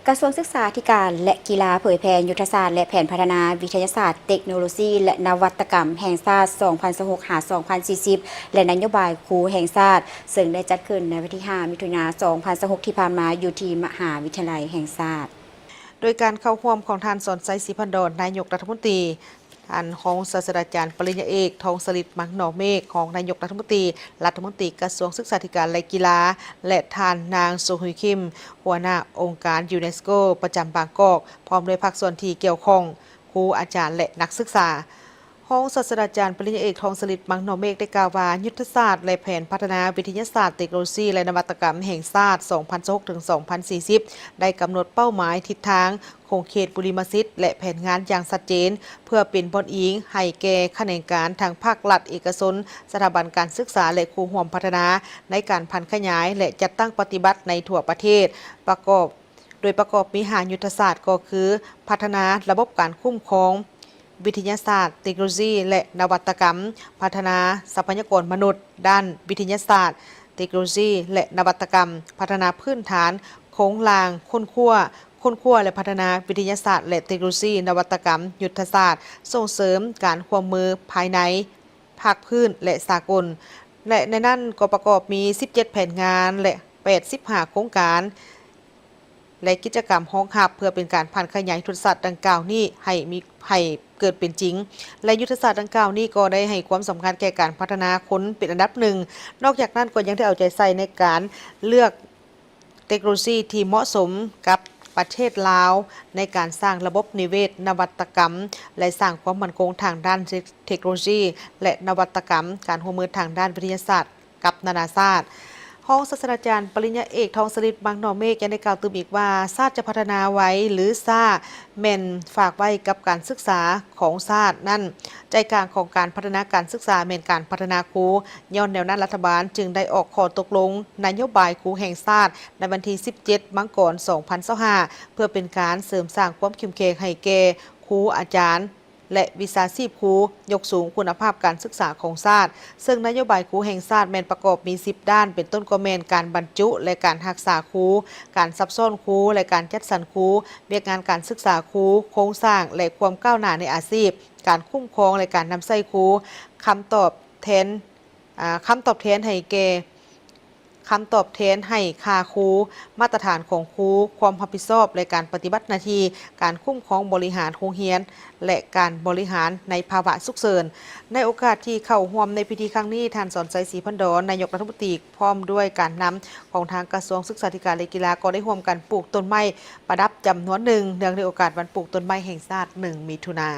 ກະຊວງສຶກສາທິການ ແລະ ກິລາ ເຜີຍແຜ່ຍຸດທະສາດ ແລະ ແຜນພັດທະນາວິທະຍາສາດ, ເຕັກໂນໂລຊີ ແລະ ນະວັດຕະກຳແຫ່ງຊາດ ສອງພັນຊາວຫົກ ຫາ ສອງພັນສີ່ສິບ ແລະ ນະໂຍບາຍຄູແຫ່ງຊາດ, ເຊິ່ງໄດ້ຈັດຂຶ້ນໃນວັນທີຫ້າ ມິຖຸນາ ສອງພັນຊາວຫົກ ທີ່ຜ່ານມາ ຢູ່ທີ່ມະຫາວິທະຍາໄລແຫ່ງຊາດ. ໂດຍການເຂົ້າຮ່ວມຂອງທ່ານ ສອນໄຊ ສີພັນດອນ ນາຍົກລັດຖະມົນຕີ, ທ່ານຮອງສາດສະດາຈານປະລິນຍາເອກ ທອງສະລິດ ມັງໜໍເມກ ຮອງນາຍົກລັດຖະມົນຕີ, ລັດຖະມົນຕີກະຊວງສຶກສາທິການ ແລະ ກິລາ ແລະ ທ່ານນາງ ໂຊຮຸຍ ຄິມ ຫົວໜ້າອົງການຢູເນສໂກ ປະຈຳບາງກອກ, ພ້ອມດ້ວຍພາກສ່ວນທີ່ກ່ຽວຂ້ອງ, ຄູ, ອາຈານ ແລະ ນັກສຶກສາ. ຮອງສາດສະດາຈານປະລິນຍາເອກ ທອງສະລິດ ມັງໜໍເມກ ໄດ້ກ່າວວ່າ ຍຸດທະສາດ ແລະ ແຜນພັດທະນາວິທະຍາສາດ, ເຕັກໂນໂລຊີ ແລະ ນະວັດຕະກຳແຫ່ງຊາດ ສອງພັນຊາວຫົກ ເຖິງ ສອງພັນສີ່ສິບ ໄດ້ກຳນົດເປົ້າໝາຍ, ທິດທາງ, ຂົງເຂດບຸລິມະສິດ ແລະ ແຜນງານຢ່າງຊັດເຈນ ເພື່ອເປັນບ່ອນອີງໃຫ້ແກ່ຂະແໜງການທັງພາກລັດ, ເອກະຊົນ, ສະຖາບັນການສຶກສາ ແລະ ຄູ່ຮ່ວມພັດທະນາ ໃນການຜັນຂະຫຍາຍ ແລະ ຈັດຕັ້ງປະຕິບັດໃນທົ່ວປະເທດ, ປະກອບ, ໂດຍປະກອບມີຫ້າຍຸດທະສາດ ກໍຄື ພັດທະນາລະບົບການຄຸ້ມຄອງ, ວິທະຍາສາດ, ເຕັກໂນໂລຊີ ແລະ ນະວັດຕະກຳ, ພັດທະນາຊັບພະຍາກອນມະນຸດດ້ານວິທະຍາສາດ, ເຕັກໂນໂລຊີ ແລະ ນະວັດຕະກຳ, ພັດທະນາພື້ນຖານໂຄງລ່າງຄົ້ນຄວ້າ, ຄົ້ນຄວ້າ ແລະ ພັດທະນາວິທະຍາສາດ ແລະ ເຕັກໂນໂລຊີ, ນະວັດຕະກຳ, ຍຸດທະສາດສົ່ງເສີມການຮ່ວມມືພາຍໃນ, ພາກພື້ນ ແລະ ສາກົນ ແລະ ໃນນັ້ນກໍປະກອບມີສິບເຈັດແຜນງານ ແລະ ແປດສິບຫ້າໂຄງການ ແລະ ກິດຈະກຳຮອງຮັບ ເພື່ອເປັນການຜັນຂະຫຍາຍຍຸດທະສາດດັ່ງກ່າວນີ້ໃຫ້ມີ, ໃຫ້ເກີດເປັນຈິງ ແລະ ຍຸດທະສາດດັ່ງກ່າວນີ້ກໍໄດ້ໃຫ້ຄວາມສຳຄັນແກ່ການພັດທະນາຄົນເປັນອັນດັບໜຶ່ງ. ນອກຈາກນັ້ນກໍຍັງໄດ້ເອົາໃຈໃສ່ໃນການເລືອກເຕັກໂນໂລຊີທີ່ເໝາະສົມກັບປະເທດລາວ ໃນການສ້າງລະບົບນິເວດນະວັດຕະກຳ ແລະ ສ້າງຄວາມໝັ້ນຄົງທາງດ້ານເຕັກໂນໂລຊີ ແລະ ນະວັດຕະກຳ, ການຮ່ວມມືທາງດ້ານວິທະຍາສາດ ກັບນານາຊາດ. ຮອງສາດສະດາຈານປະລິນຍາເອກ ທອງສະລິດ ມັງໜໍເມກ ຍັງໄດ້ກ່າວຕື່ມອີກວ່າ ຊາດຈະພັດທະນາໄວ ຫຼື ຊ້າ ແມ່ນຝາກໄວ້ກັບການສຶກສາຂອງຊາດນັ້ນ. ໃຈກາງຂອງການພັດທະນາການສຶກສາແມ່ນການພັດທະນາຄູ. ຍ້ອນແນວນັ້ນ, ລັດຖະບານຈຶ່ງໄດ້ອອກຂໍ້ຕົກລົງນະໂຍບາຍຄູແຫ່ງຊາດ ໃນວັນທີສິບເຈັດ ມັງກອນ ສອງພັນຊາວຫ້າ ເພື່ອເປັນການເສີມສ້າງຄວາມເຂັ້ມແຂງໃຫ້ແກ່ຄູ, ອາຈານ ແລະ ວິຊາຊີບຄູ, ຍົກສູງຄຸນນະພາບການສຶກສາຂອງຊາດ, ເຊິ່ງນະໂຍບາຍຄູແຫ່ງຊາດແມ່ນປະກອບມີສິບດ້ານ, ເປັນຕົ້ນກໍແມ່ນການບັນຈຸ ແລະ ການຮັກສາຄູ, ການຊັບຊ້ອນຄູ ແລະ ການຈັດສັນຄູ, ວຽກງານການສຶກສາຄູ, ໂຄງສ້າງ ແລະ ຄວາມກ້າວໜ້າໃນອາຊີບ, ການຄຸ້ມຄອງ ແລະ ການນຳໃຊ້ຄູ, ຄຳຕອບແທນ, ອາ, ຄຳຕອບແທນໃຫ້ແກ່ ຄຳຕອບແທນໃຫ້ຄ່າຄູ, ມາດຕະຖານຂອງຄູ, ຄວາມຮັບຜິດຊອບ ແລະ ການປະຕິບັດໜ້າທີ່, ການຄຸ້ມຄອງບໍລິຫານໂຮງຮຽນ ແລະ ການບໍລິຫານໃນພາວະສຸກເສີນ. ໃນໂອກາດທີ່ເຂົ້າຮ່ວມໃນພິທີຄັ້ງນີ້, ທ່ານ ສອນໄຊ ສີພັນດອນ ນາຍົກລັດຖະມົນຕີ ພ້ອມດ້ວຍການນຳຂອງທາງກະຊວງສຶກສາທິການ ແລະ ກິລາ ກໍໄດ້ຮ່ວມກັນປູກຕົ້ນໄມ້ປະດັບຈຳນວນໜຶ່ງ ເນື່ອງໃນໂອກາດວັນປູກຕົ້ນໄມ້ແຫ່ງຊາດ ໜຶ່ງ ມິຖຸນາ.